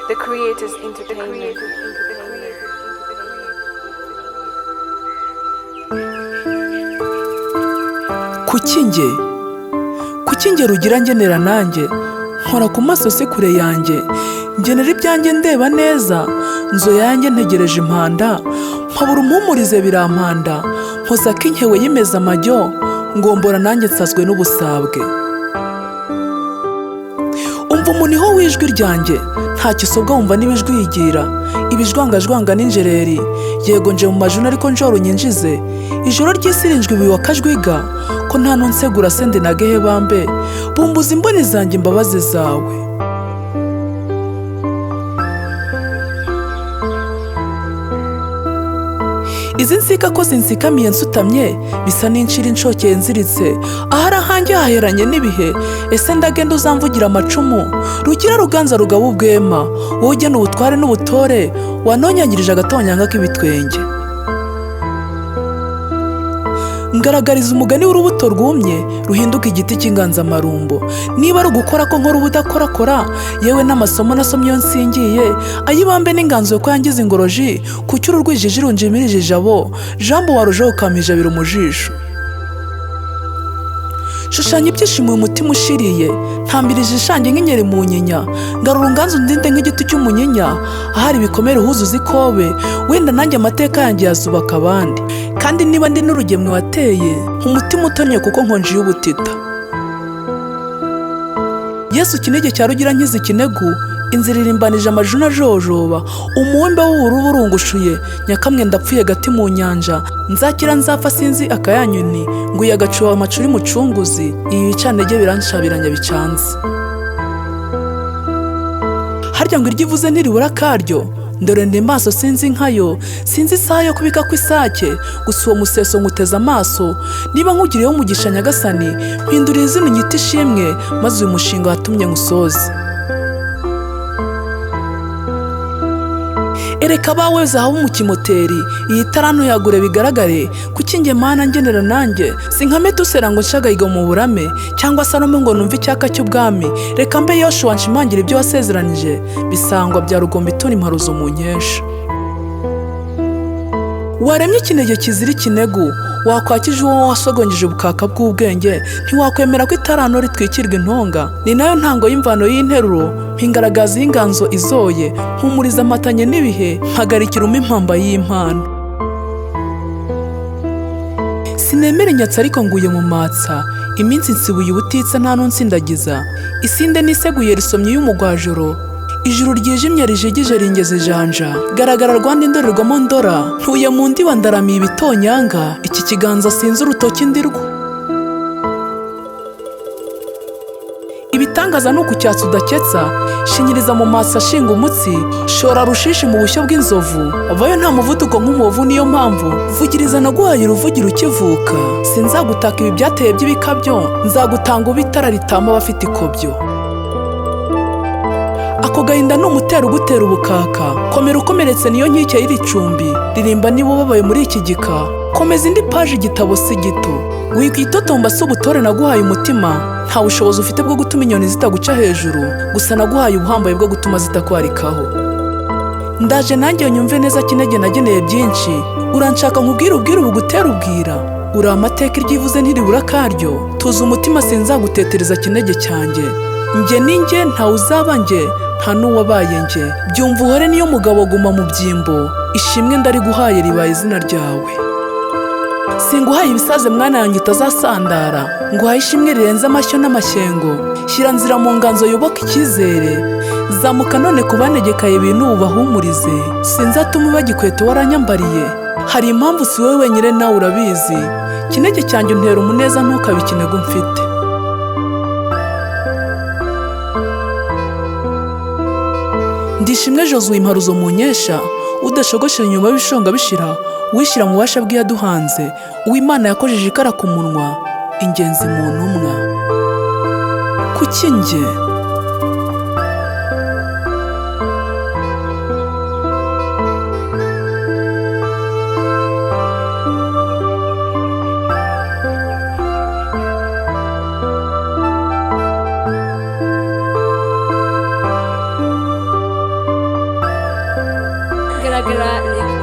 The Creators Entertainment. Kuki njye, kuki njye Rugira ngenera nanjye nkora ku maso si kure yanjye, ngenera ibyanjye ndeba neza, nzo yanjye ntegereje impanda, mpabura umpumurize birampanda, mpoza ko inkewe yimeza amajyo, ngombora nanjye nsazwe n'ubusabwe. Umva umuniho w'ijwi ryanjye, ntacyo usobwa wumva n'ibijwi yigira, ibijwangajwanga n'injereri, yego nje mu majuna ariko njoro unyinjize, ijoro ry'isi rinjwi biwa kajwiga, ko nta nunsegura sende na gehe bambe, bumbuza imboni zanjye imbabazi zawe. Izi nsika ko zinsikamiye nsutamye, bisa n'inshira inshokeye nziritse, ahari ahanjye haheranye n'ibihe, ese ndagenda uzamvugira amacumu, Rugira ruganza rugaba ubwema, wowe ugena ubutware n'ubutore, wanonyangirije agatonyanga k'ibitwenge. Ngaragariza umugani w'urubuto rwumye ruhinduka igiti cy'inganzamarumbo, niba ari ugukora ko nkora ubudakorakora, yewe n'amasomo nasomye iyo nsingiye, ayibambe n'inganzo ko yangize ingoroji, kuki uru rwijiji runjimirije ijabo, jambo warushaho ukampijabira umujisho. Shushanya ibyishimo uyu mutima ushiriye, ntambirije ishange nk'inkeri mu nyinya, ngarura unganze undinde nk'igiti cy'umunyinya, ahari ibikomere uhuzuza ikobe, wenda nanjye amateka yanjye yazubaka abandi. Kandi niba ndi n'urugemwe wateye, umutima utonnye kuko nkonji y'ubutita. Yesu kinege cya Rugira nkiza ikinegu, inzira irimbanije amajuna ajojoba, umuwembe w'ubururu urungushuye, nyakamwe ndapfuye gati mu nyanja, nzakira nzapfa sinzi akayanyoni, nguye agacuba amacuri mucunguzi, ibi bicantege biranshabiranya bicanze. Harya ngo iryo ivuze ntiribura akaryo, ndore ndi maso sinzi nkayo, sinzi isaha yo kubika kw'isake, gusa uwo museso nkuteze amaso, niba nkugiriyeho umugisha Nyagasani, mpindurira izina unyite ishimwe, maze uyu mushinga watumye nkusoze. Ereka abawe zahabu mu kimoteri, iyi taranto yagure bigaragare, kuki njye Mana ngenera nanjye, sinkame dusera ngo nshagayiga mu burame, cyangwa Salomo ngo numve icyaka cy'ubwami, reka mbe Yoshuwa nshimangira ibyo wasezeranije, bisangwa bya rugomba ituna imparuzo mu nkesha. Waremye ikinege kizira ikinegu, wakwakije uwo wasogongeje ubukaka bw'ubwenge, ntiwakwemera ko itaranto ritwikirwa intonga, ni nayo ntango y'imvano y'interuro, mpingaragaza y'inganzo izoye, mpumuriza amatanye n'ibihe, mpagarikira umpe impamba y'impano. Sinemera inyatsi ariko nguye mu matsa, iminsi nsibuye ubutitsa nta n'unsindagiza, isinde niseguye risomye y'umugwajoro, ijuru ryijimye rijigije ringeze ijanja, garagara Rwanda indorerwamo ndora, ntuye mu ndiba ndaramiye ibitonyanga, iki kiganza sinzi urutoki ndirwo. Ibitangaza ni ukucyatsa udaketsa, shinyiriza mu maso ashinga umutsi, shora rushishi mu bushyo bw'inzovu, vayo nta muvuduko nk'umuvu niyo mpamvu, vugiriza naguhaye uruvugiro ukivuka, sinzagutaka ibi byateye by'ibikabyo, nzagutanga ube itara ritama abafite ikobyo. Ako gahinda ni umutero ugutera ubukaka, komera ukomeretse niyo nkike y'iri cumbi, ririmba niba ubabaye muri iki gika, komeza indi paji igitabo si gito, wikwitotomba si ubutore naguhaye umutima, nta bushobozi ufite bwo gutuma inyoni zitaguca hejuru, gusa naguhaye ubuhambaye bwo gutuma zitakwarikaho. Ndaje nanjye nyumve neza kinege nageneye byinshi, uranshaka nkubwire ubwire ubugutera ubwira, uri amateka iryivuze ntiribura akaryo, tuza umutima sinzagutetereza kinege cyanjye. Njye ni njye ntawe uzaba njye, nta n'uwabaye njye, byumva uhore niyo mugabo guma mu byimbo, ishimwe ndariguhaye ribaye izina ryawe. Singuhaye ibisaze mwana yanjye utazasandara, nguhaye ishimwe rirenze amashyo n'amashyengo, shyira nzira mu nganzo yoboka icyizere, zamuka none ku banegekaye ibintu ubahumurize, sinzatuma bagikweto waranyambariye, hari impamvu si wowe wenyine nawe urabizi, kinege cyanjye untera umuneza ntukabe ikinegu mfite. Ndishimwe Jozuwe imparuzo mu nkesha, udashogoshera inyuma y'ibishonga bishira, wishyira mu bubasha bw'iyaduhanze, uw'Imana yakojeje ikara ku munwa, ingenzi mu ntumwa. Kuki njye? Garagara.